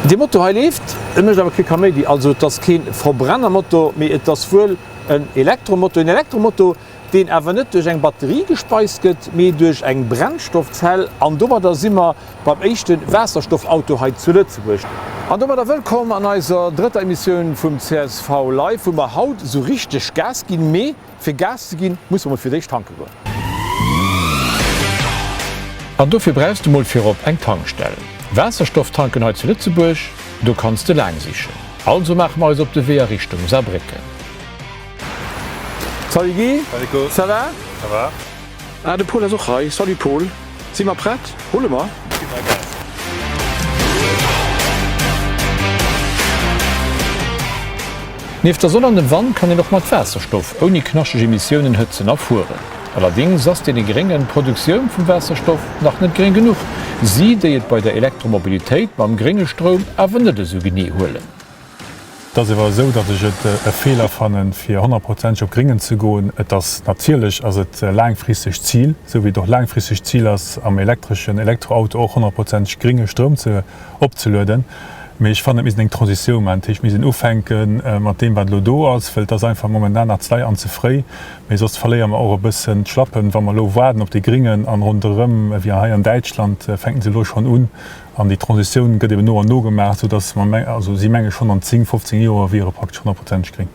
Dee Motor hei leeft, e mécht awer kee Kaméidi, also et ass kee Verbrennermotor, mee et ass wuel en Elektromotor. En Elektromotor, deen awer net duerch eng Batterie gespeist gëtt, mee duerch eng Brennstoffzell. An domadder si mer beim éischte Waasserstoffauto hei zu Lëtzebuerg. An domadder wëllkomm an eiser drëtter Emissioun vum csv Live, wou mer haut esou richteg Gas ginn. Mee Fir Gas ze ginn, muss mer mol fir d'éischt tanke goen. An dofir brauchs de mol virop eng Tankstell. Waasserstofftanken hei zu Lëtzebuerg, do kanns de laang sichen. Also maache mer eis op de Wee a Richtung Saarbrécken. Salut Guy, ça va? Ça va. Ah, de Paul ass och hei. Salut Paul, si mer prett? Rulle mer? Gi mer Gas. Nieft der Sonn an dem Wand kann een och mat Waasserstoff ouni knaschteg Emissiounen hëtzen a fueren. Allerdéngs ass deene Gréngen d'Produktioun vum Waasserstoff nach net gréng genuch, si déi et bei der Elektromobilitéit mam grénge Stroum awer net esou genee huelen. Et ass ewer esou, datt ech et e Feeler fannen, fir honnertprozenteg op Gréngen ze goen. Et ass natierlech ass et laangfristeg d'Zil, esou wéi et och laangfristeg d'Zil ass, am elektreschen Elektroauto och honnertprozenteg grénge Stroum ze opzelueden. Mee ech fannen, et misst een eng Transitioun maachen. Dat heescht, mir missten ufänke mat deem, wat elo do ass, well et ass einfach momentan nach ze deier an ze fréi. Mee soss verléiere mer och e bëssen d'Schlappen, wa mer elo waarden op déi Gringen an ronderëm, wéi hei an Däitschland fänken se elo schonn un. An déi Transitioun gëtt eben no an no gemaach, soudass mer, also si menge schonn an 10, 15 Joer wiere praktesch honnertprozenteg gréng.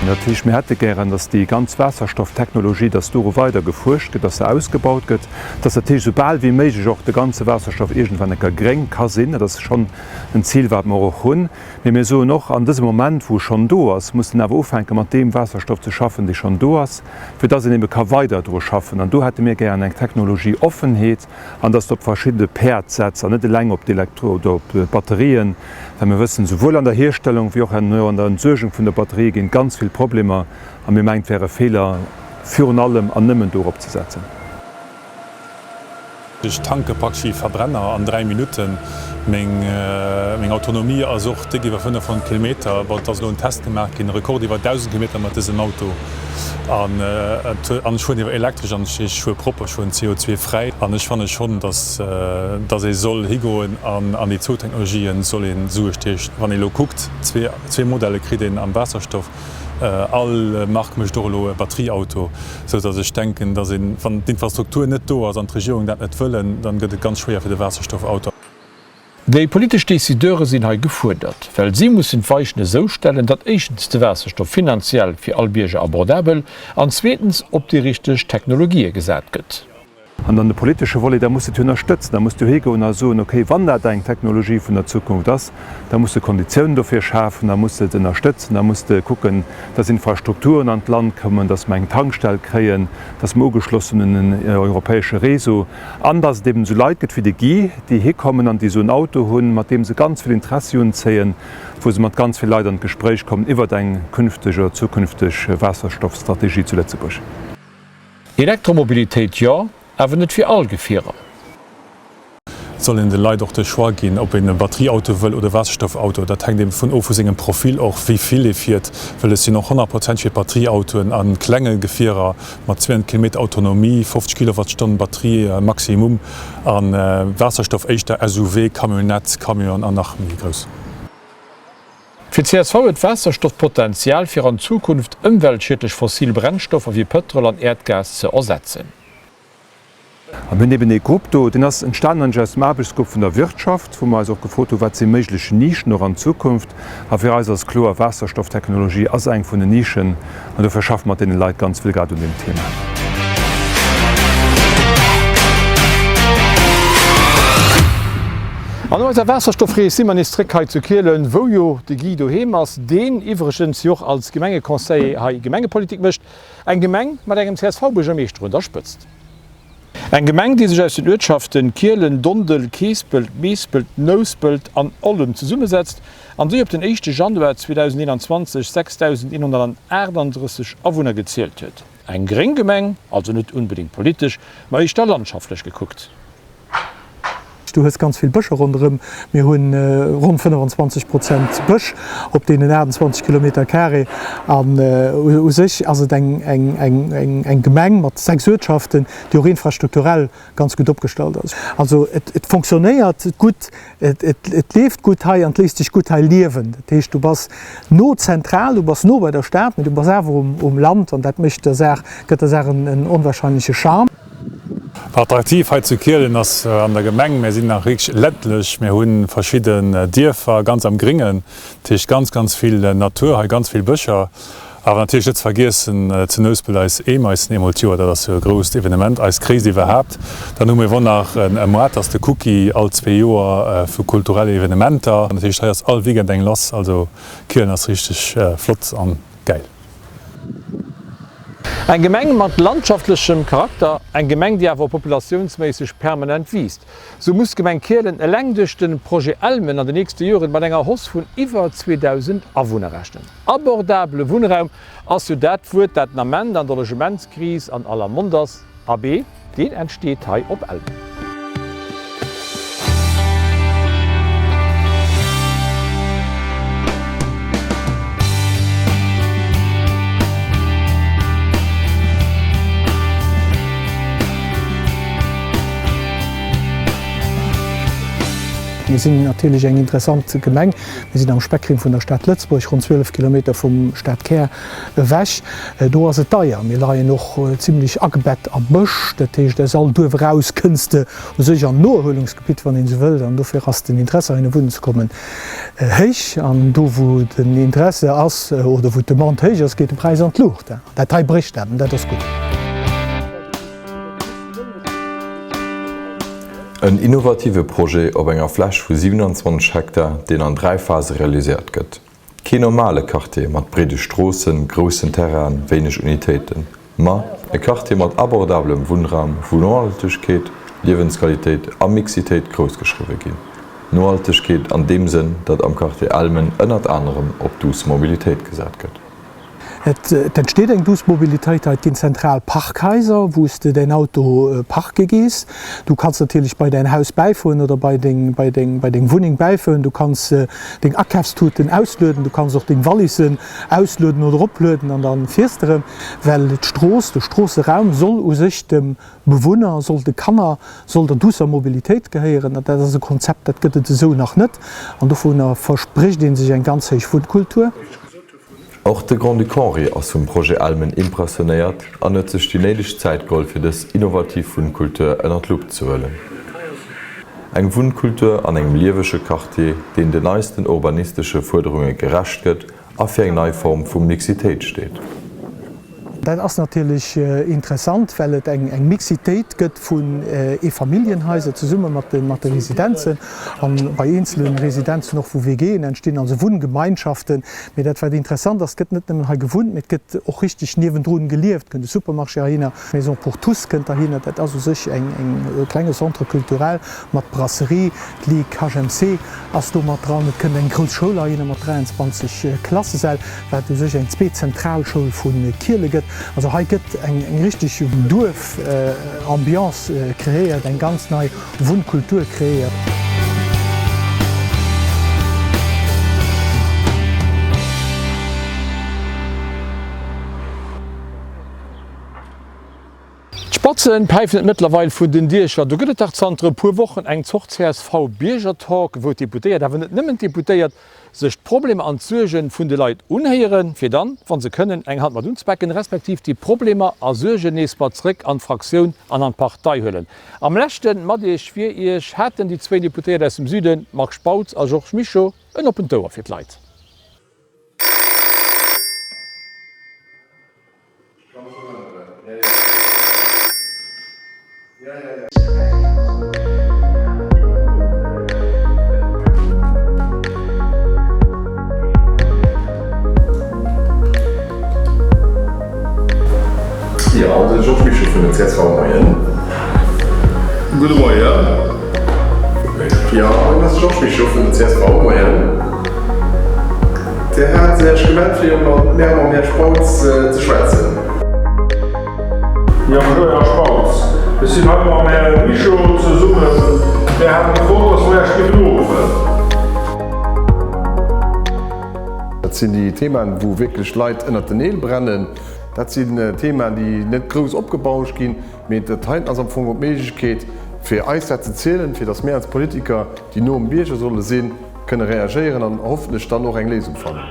Dat heescht, mir hätte gären, dass déi ganz Waasserstofftechnologie, dass doru weider gefuerscht gëtt, dass se ausgebaut gëtt, dass dat heescht, esou bal wéi méiglech och de ganze Waasserstoff iergendwann enker gréng ka sinn. Dat ass schonn en Zil, wat mer och hunn. Mee mir soen och, an dësem Moment, wou e schonn do ass, muss en awer ufänke mat deem Waasserstoff ze schaffen, dee schonn do ass, fir dass een ebe ka weider dru schaffen. An do hätte mir gären eng Technologieoffenheet, an dass de op verschidde Päerd setzt an net eleng op d'Elektro oder op d'Batterien, well mir wëssen, souwuel an der Hierstellung wéi och herno an der Entsuergung vun de Batterië ginn et ganz vill Problemer a mir mengen, et wär e Feeler, virun allem an nëmmen dorop ze setzen. Ech tanke praktesch wéi e Verbrenner an 3 Minutten. Meng Autonomie ass och déck iwwer 500 Kilometer. Bon, et ass elo en Test gemaach ginn, e Rekord iwwer 1.000 Kilometer mat dësem Auto. An ech fueren iwwer elektresch an ech fuere propper, ech fueren CO2 fräi. An ech fanne schonn, datt datt ee soll higoen an an déi zwou Technologien soll ee Sue stiechen. Wann ee elo kuckt, zwee Modelle kritt een am Waasserstoff, all Mark mécht och elo e Batterieauto, esou datt ech denken, datt een, wann d'Infrastruktur net do ass an d'Regierung dat net wëllen, dann gëtt et ganz schwéier fir de Waasserstoffauto. Déi politesch Decideure sinn hei gefuerdert, well si mussen d'Weichen esou stellen, datt éischtens de Waasserstoff finanziell fir all Bierger abordabel an zweetens op déi richteg Technologië gesat gëtt. An dann de politesche Volet, da muss de et jo ënnerstëtzen, da muss du higoen a soen, okay, wann dat eng Technologie vun der Zukunft ass, da muss de Konditiounen dofir schafen, da muss de et ënnerstëtzen, da muss de kucken, dass Infrastrukturen an d'Land kommen, dass mer eng Tankstell kréien, dass mer ugeschloss sinn un en europäesche Réseau. An dass et eben esou Leit gëtt wéi de Guy, déi hikommen an déi esou en Auto hunn, mat deem se ganz vill Interessi unzéien, wou se mat ganz vill Leit an d'Gespréich kommen iwwert eng künfteg oder zukünfteg Waasserstoffstrategie zu Lëtzebuerg. Elektromobilitéit jo, awer net fir all Gefierer. Et soll een de Leit och de Choix ginn, ob een e Batterieauto wëll oder e Waasserstoffauto. Dat hänkt eben vun of vu sengem Profil och, wéi vill ee fiert. Well ech sinn och honnertprozenteg fir Batterieautoen a klenge Gefierer. Mat 200 Kilometer Autonomie, 50 Kilowattstonnen Batterie Maximum a Waasserstoff éischter SUV, Camionnette, Camion an nach méi grouss. Fir csv huet Waasserstoff d'Potenzial fir an Zukunft ëmweltschiedlech fossil Brennstoffer wéi Pëtrol an Äerdgas ze ersetzen. A mir hunn eben ee Grupp do, deen ass entstanen eigentlech aus dem Aarbechtsgrupp vun der Wirtschaft, wou mer eis och gefrot hunn, wat si méiglech Nischen och an Zukunft. A fir eis ass kloer, Waasserstofftechnologie ass eng vun den Nischen an dofir schaffe mer mat deene Leit ganz vill grad un deem Thema. An no eiser Waasserstoffrees si mer nees zréck hei zu Kielen, wou jo de Guy doheem ass, deen iwwregens jo och als Gemengeconseiller hei Gemengepolitik mécht. Eng Gemeng mat engem CSV-Buergermeeschter un der Spëtzt. Eng Gemeng, déi sech aus den Uertschaften Kielen, Dondel, Keespelt, Meespelt, Nouspelt an Ollem zesummesetzt an déi op den éischte Januar 2021 6.138 Awunner gezielt huet. Eng gréng Gemeng, also net unbedéngt politesch, ma éischter landschaftlech gekuckt. Du hues ganz vill Bëscher ronderëm. Mir hu ronn 25 Prozent Bësch op deenen 28 Kilometer carré. An u sech ass et eng Gemeng mat 6 Uertschaften, déi och infrastrukturell ganz gutt opgestallt ass. Also et fonctionnéiert gutt, et leeft gutt hei an et léisst sech gutt hei liewen. Dat heescht, du bass no zentral, du bass no bei der Stad, mee du bass awer um Land an dat mécht der Saach, gëtt der Saach en onwahrscheinleche Charme. Attraktiv hei zu Kielen ass an der Gemeng, mir sinn nach richteg ländlech, mir hu verschidden Dierfer ganz am Gringen, dat heescht ganz, ganz vill Natur hei, ganz vill Bëscher. Awer natierlech net ze vergiessen zu Nouspelt eis Eemaissen eemol d'Joer, dat ass jo e grousst Evenement, eist gréisst iwwerhaapt. Dann hu mir wor nach e Moart, ass de Cookie, all zwee Joer fir kulturell Evenementer. Dat heescht hei ass all Weekend eng lass, also Kielen ass richteg flott an gäil. Eng Gemeng mat landschaftlechem Charakter, eng Gemeng déi awer populatiounsméisseg permanent wiisst. Sou muss d'Gemeng Kielen eleng duerch de Projet Elmen an de nächste Joren mat enger Hausse vun iwwer 2.000 Awunner rechnen. Abordabele Wunnraum ass jo dat Wuert, dat den Ament an der Logementskris an aller Mond ass. Abee, deen entsteet hei op Elmen. Mir sinn natierlech eng interessant Gemeng. Mir sinn am Speckring vun der Stad Lëtzebuerg, ronn 12 Kilometer vum Stadkär ewech. Do ass et deier. Mir leien och zimlech agebett a Bësch. Dat heescht, aus all Duerf eraus kënns de u sech an Noerhuelungsgebitt, wann een esou wëllt. An dofir ass den Interesse, heihinne wunnen ze kommen, héich. An do, wou den Interesse ass oder wou d'Demande héich ass, geet de Präis an d'Luucht. Dat hei brécht dat, an dat ass gutt. En innovative Projet op enger Fläch vu 27 Hektar, deen an 3 Phase realiséiert gëtt. Keen normale Quartier mat breede Stroossen, groussen Terrainen, wéineg Unitéiten, ma e Quartier mat abordabelem Wunnraum, wou Nohaltegkeet, Liewensqualitéit a Mixitéit groussgeschriwwe ginn. Nohaltegkeet an deem Sënn, datt am Quartier Elmen ënnert anerem op duuss Mobilitéit gesat gëtt. Et entsteet eng douce Mobilitéit hei. Et ginn zentral Parkhaiser, wou s de däin Auto parke gees. Du kanns natierlech bei däin Haus bäifueren oder bei deng, bei deng, bei deng Wunneng bäifueren. Du kanns deng Akafstuten auslueden. Du kanns och deng Wallissen auslueden oder oplueden an da fiers de erëm. Well d'Strooss, de Stroosseraum soll u sech dem Bewunner, soll de Kanner, soll der duusser Mobilitéit gehéieren. An dat ass e Konzept, dat gëtt et esou nach net. An dovunner versprécht ee sech eng ganz héich Wunnkultur. Och de Grand-Duc Henri ass vum Projet Elmen impressionéiert an huet sech déi néideg Zäit geholl fir dës innovativ Wunnkultur ënner d'Lupp ze huelen. Eng Wunnkultur an engem liewege Quartier, deen de neisten urbanistesche Fuerderunge gerecht gëtt a fir eng nei Form vu Mixitéit steet. Dat ass natierlech interessant, well et eng Mixitéit gëtt vun Eefamilljenhaiser zesumme mat de Residenzen an bei eenzele Residenzen och wou WGen entstinn, also Wunngemeinschaften. Mee dat wat interessant ass, et gëtt net nëmmen hei gewunnt, mee et gëtt och richteg niewendrun gelieft. Et kënnt e Supermarché heihinner, d'Maison pour tous kënnt heihinner. Dat ass u sech e klenge Centre culturel mat Brasserie, d'Ligue HMC ass do mat dran. Et kënnt eng grouss Schoul heihinner mat 23 Klassesäll. Wat u sech eng zweet Zentralschoul vu Kiele gëtt. Also hei gëtt eng richteg Duerf-Ambiance kreéiert, eng ganz nei Wunnkultur kreéiert. D'Spatzen päifen et mëttlerweil vun den Diecher. Do gëtt et dach zanter e puer Wochen eng Zort CSV-Biergertalk, wou d'Deputéiert, awer net nëmmen d'Deputéiert, sech d'Problemer an d'Suerge vun de Leit unhéieren, fir dann, wa se kënnen, eng Hand mat unzepaken, respektiv déi Problemer a Suergen nees mat zréck an d'Fraktioun an an d'Partei huelen. Am leschte Mat Iech fir Iech haten déi zwéin Deputéiert aus dem Süden, Marc Spautz a Georges Mischo, en oppent Ouer fir d'Leit. Jo, de Georges Mischo vun der csv, Moien. Gudde Moien. Jo, hei ass de Georges Mischo vun der csv, Moien. Dir hat Iech gemellt fir mat mär a mam Här Spautz ze schwätzen. Jo, bonjour Här Spautz. Ech sinn hei mam Här Mischo zesummen. Mir hate gefrot, dass mer Iech géifen uruffen. Dat sinn déi Themaen, wou wierklech d'Leit ënnert den Neel brennen. Dat sinn Themaen, déi net grouss opgebauscht ginn, mee dat heiten ass am Fong och d'Méiglechkeet, fir eis dat ze zielen, fir datt mir als Politiker, déi no um Bierger solle sinn, kënne reagéieren an hoffentlech dann och eng Léisung fannen.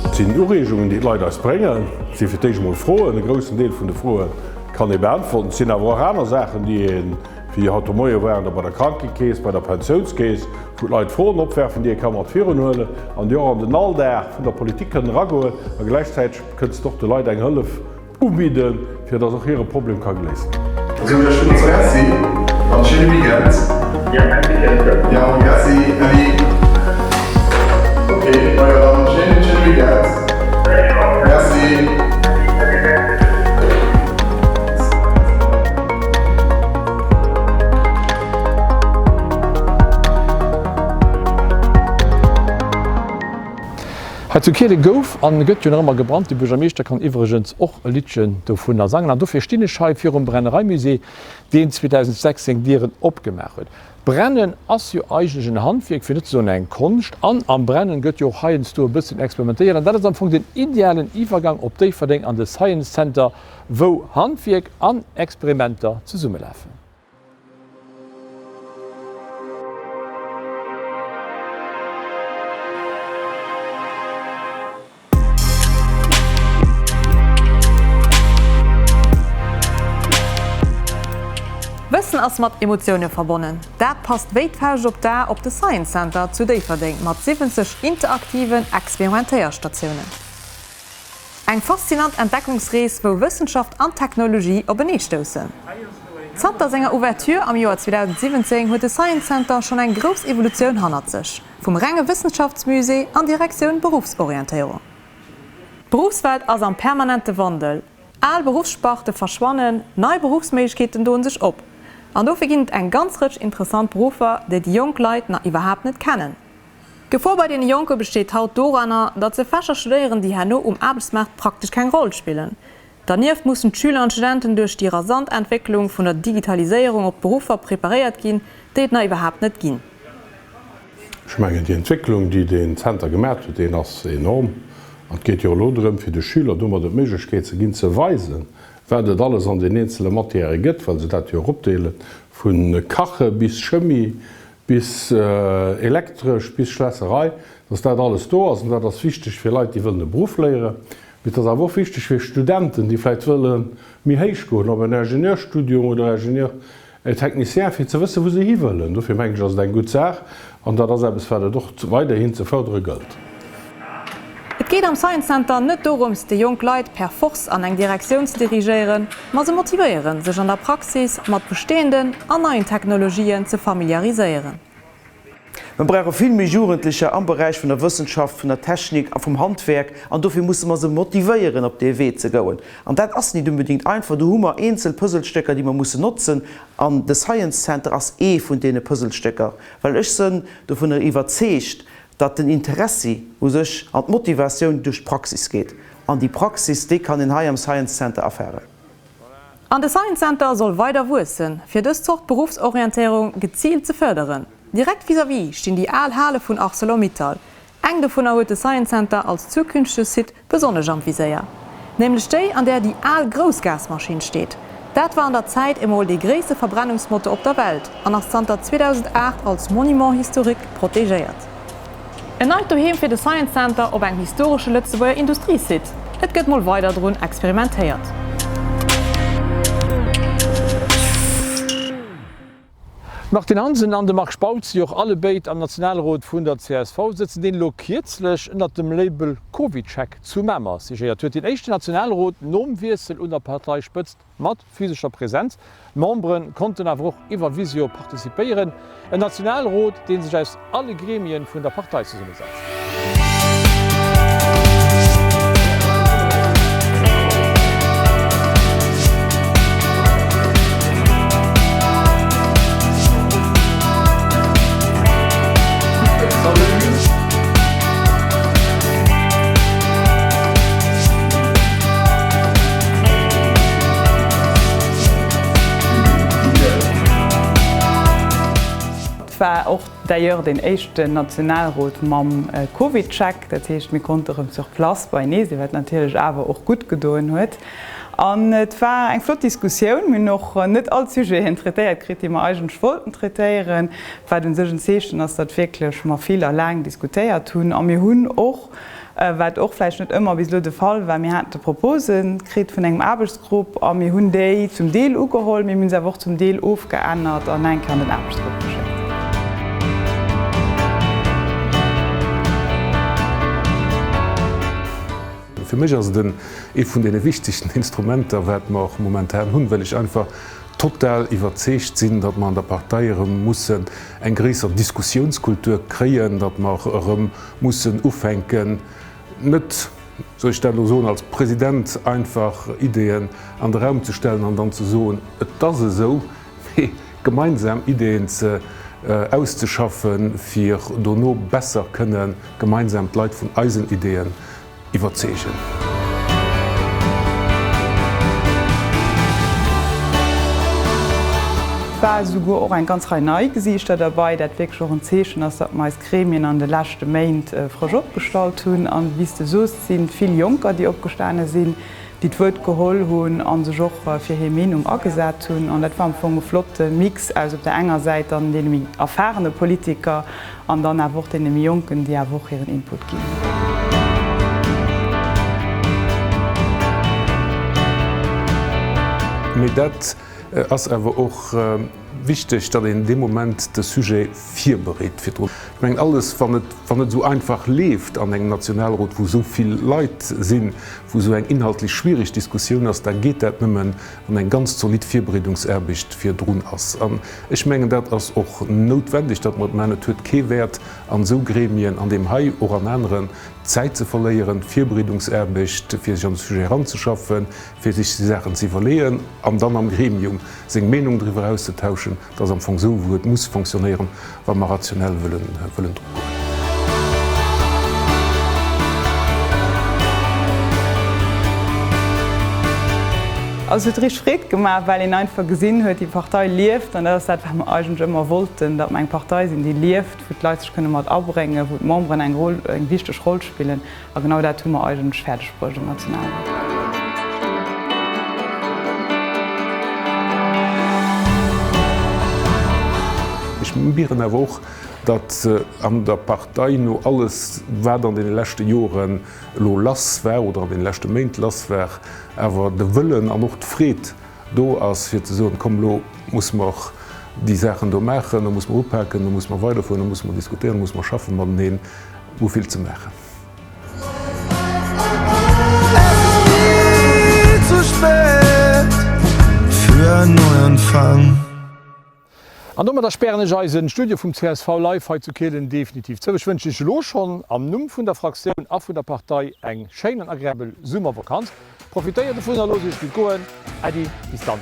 Et sinn Ureegungen, déi d'Leit eis bréngen. Et si fir d'éischt emol Froen. E groussen Deel vun de Froe kann ee beäntworten. Et sinn awer och aner Saachen, déi een, wéi haut de Moie waren der bei der Krankekeess, bei der Pensiounskeess, wou d'Leit Froen opwerfen, déi ee ka mat virunhuelen an déi och an den Alldag vun der Politik kënnen eragoen a gläichzäiteg kënnst och de Leit eng Hëllef ubidden, fir dass och hire Problem ka geléist ginn. Da soen ech villmools Merci an e schéine Weekend. Jo, merci Äddi. Ok, majo dann schéinen schéine Weekend. Merci. Hei zu Kielen gouf an gëtt jo nach ëmmer gebrannt. De Buergermeeschter kann iwwregens och e Liddchen dovunner sangen. An dofir stinn ech hei virum Brennereimusée, deen 2006 seng Dieren opgemaach huet. Brennen ass jo eigentlech en Handwierk, fir net ze soen eng Konscht. An am Brennen gëtt jo och heiansdo e bësschen experimentéiert. An dat ass am Fong den idealen Iwwergang op Déifferdeng an de Science Center, wou Handwierk an Experimenter zesummelafen. Wëssen ass mat Emotioune verbonnen. Dat passt wéi d'Fauscht op d'A op de Science Center zu Déifferdeng mat 70 interaktiven Experimentéierstatiounen. Eng faszinant Entdeckungsrees, wou Wëssenschaft an Technologie openee stoussen. Zanter senger Ouverture am Joer 2017 huet de Science Center schonn eng grouss Evolutioun hannert sech, vum renge Wëssenschaftsmusée an Direktioun Beruffsorientéierung. D'Beruffswelt ass am permanente Wandel, al Beruffssparte verschwannen, nei Beruffsméiglechkeeten doen sech op. An dofir ginn et eng ganz Rëtsch interessant Beruffer, déi déi jonk Leit nach iwwerhaapt net kennen. D'Gefor bei deene Jonke besteet haut doranner, datt se Fächer studéieren, déi herno um Aarbechtsmaart praktesch keng Roll spillen. Dernieft mussen d'Schüler an d'Studenten duerch déi rasant Entwécklung vun der Digitaliséierung op Beruffer preparéiert ginn, déi et nach iwwerhaapt net ginn. Ech mengen, déi Entwécklung, déi deen Zenter gemaacht huet, deen ass enorm. An et geet jo elo drëm, fir de Schüler domadder d'Méiglechkeet ze ginn, ze weisen, wat et alles an den eenzele Matièrë gëtt, well se dat jo eropdeelen, vu Kache bis Chemie, bis Elektresch, bis Schlässerei, dass dat alles do ass. An dat ass wichteg fir Leit, déi wëllen e Beruff léieren, mee et ass awer och wichteg fir Studenten, déi vläicht wëlle méi héich goen, op en Ingenieurstudium oder Ingénieur technicien, fir ze wëssen, wou se hiwëllen. Dofir mengen ech, ass et eng gutt Saach an dat ass eppes, wat et och weiderhin ze fërdere gëllt. Et geet am Science Center net dorëms, déi jonk Leit per force an eng Direktioun ze dirigéieren, ma se motivéieren, sech an der Praxis mat bestehenden an neien Technologien ze familiariséieren. Mer brauche vill méi Jugendlecher am Beräich vun der Wëssenschaft, vun der Technik a vum Handwerk, an dofir musse mer se motivéieren, op dee Wee ze goen. An dat ass nit unbedingt einfach. Do hu mer eenzel Puzzlestécker, déi mer mussen notzen, an de Science Center ass ee vun deene Puzzlestécker, well ech sënn dovunner iwwerzeegt, datt den Interessi u sech an d'Motivatioun duerch d'Praxis geet. An déi Praxis, déi kann een hei am Science Center erfaren. An de Science Center soll weider wuessen, fir dës Zort Beruffsorientéierung geziilt ze fërderen. Direkt vis-à-vis stinn déi al Hale vun Arcelor-Mittal. Eng dovunner huet de Science Center als zukünftege Site besonnesch am Viséier. Nämlech déi, an där déi al Groussgasmaschinn steet. Dat war an der Zäit emol dee gréisste Verbrennungsmotor op der Welt an ass zanter 2008 als Monument historique protegéiert. En neit Doheem fir de Science Center op engem historesche Lëtzebuerger Industriesite. Et gëtt mol weider drun experimentéiert. D'Martine Hansen an de Marc Spautz, déi och allebéid am Nationalrot vun der csv sëtzen, deen elo kierzlech ënnert dem Label CovidCheck zu Mamer siegéiert huet, deen éischten Nationalrot nom Wiessel un der Parteispëtzt mat physescher Präsenz. D'Membere konnten awer och iwwer Visio participéieren. En Nationalrot, dee sech aus alle Gremien vun der Partei zesummesetzt. Et war och d'ailleurs deen éischten Nationalrot mam CovidCheck, dat heescht mir konnte rëm sur place beienee sinn, wat natierlech awer och gutt gedoen huet. An et war eng flott Diskussioun. Mir hunn och net all d'Sujeten traitéiert kritt, déi mer eigentlech wollten traitéieren, wat u sech en Zeechen ass, datt wierklech mer vill a laang diskutéiert hunn. A mir hunn och, wat och vläicht net ëmmer bis elo de Fall war, mir hate Propose kritt vun engem Aarbechtsgrupp a mir hunn déi zum Deel ugeholl, mee mir hunn se awer och zum Deel ofgeännert an eng Kéier an den Aarbechtsgrupp geschéckt. Fir mech ass et en ee vun deene wichtegsten Instrumenter, wat mer och momentan hunn, well ech einfach total iwwerzeegt sinn, datt mer an der Partei erëm mussen eng gréisser Diskussiounskultur kréien, datt mer erëm mussen ufänken, net, soll ech dat elo soen, als President einfach Ideeën an de Raum ze stellen an dann ze soen, et ass esou, mee gemeinsam Ideeën ze auszeschaffen, fir dono besser kënne gemeinsam d'Leit vun eisen Ideeën iwwerzeegen. Et war esouguer och eng ganz Rei nei Gesiichter derbei, dat wierklech och en Zeechen ass, datt mer eis Gremien an de leschte Méint frësch opgestallt hunn. An wéi s de soos, et si vill Jonker, déi opgestane sinn, déi d'Wuert geholl hunn a sech och fir hir Meenung agesat hunn. An dat war am Fong e flotte Mix aus op der enger Säit dann deene méi erfarene Politiker an dann awer och deene méi Jonken, déi awer och hiren Input ginn hunn. Mee dat ass awer och wichteg, datt een dee Moment de Sujet virbereet virdrun. Ech mengen, alles, wann et, wann et esou einfach leeft an engem Nationalrot, wou esou vill Leit sinn, wou esou eng inhaltlech schwierig Diskussioun ass, da geet dat nëmmen, wann eng ganz zolidd Virbereedungsaarbecht virdrun ass. An ech mengen, dat ass och noutwendeg, datt mer et maachen. Et huet kee Wäert, an esou Gremien, an deem hei, och an aneren, Zäit ze verléieren, Virbereedungsaarbecht, fir sech an de Sujet eranzeschaffen, fir sech déi Saachen ze iwwerleeën an dann am Gremium seng Meenung driwwer auszetauschen. Dat ass am Fong esou, wou et muss fonctionnéieren, wa mer rationell wëllen wëllen dru goen. Also et huet richteg Freed gemaach, well een einfach gesinn huet, déi Partei lieft. An dat ass dat, wat mer eigentlech ëmmer wollten, datt mer eng Partei sinn, déi lieft, wou d'Leit sech kënne mat abréngen, wou d'Memberen eng Roll, eng wichteg Roll spillen. A genau dat hu mer eigentlech fäerdeg bruecht am Nationalrot. Ech mierken awer och, datt an der Partei no alles, wat an deene leschte Joren elo lass war oder an deene leschte Méint lass war, awer de Wëllen an och d'Freed do ass, fir ze soen, komm elo musse mer déi Saachen do maachen, elo musse mer upaken, elo musse mer weiderfueren, elo musse mer diskutéieren, elo musse mer schaffe mateneen, hu vill ze maachen. An domadder spären ech eisen Studio vum csv Live hei zu Kielen definitiv zou. Ech wënschen Iech elo schonn am Numm vun der Fraktioun a vun der Partei eng schéin an agreabel Summervakanz. Profitéiert dovun a loosst Iech gutt goen. Äddi, bis dann.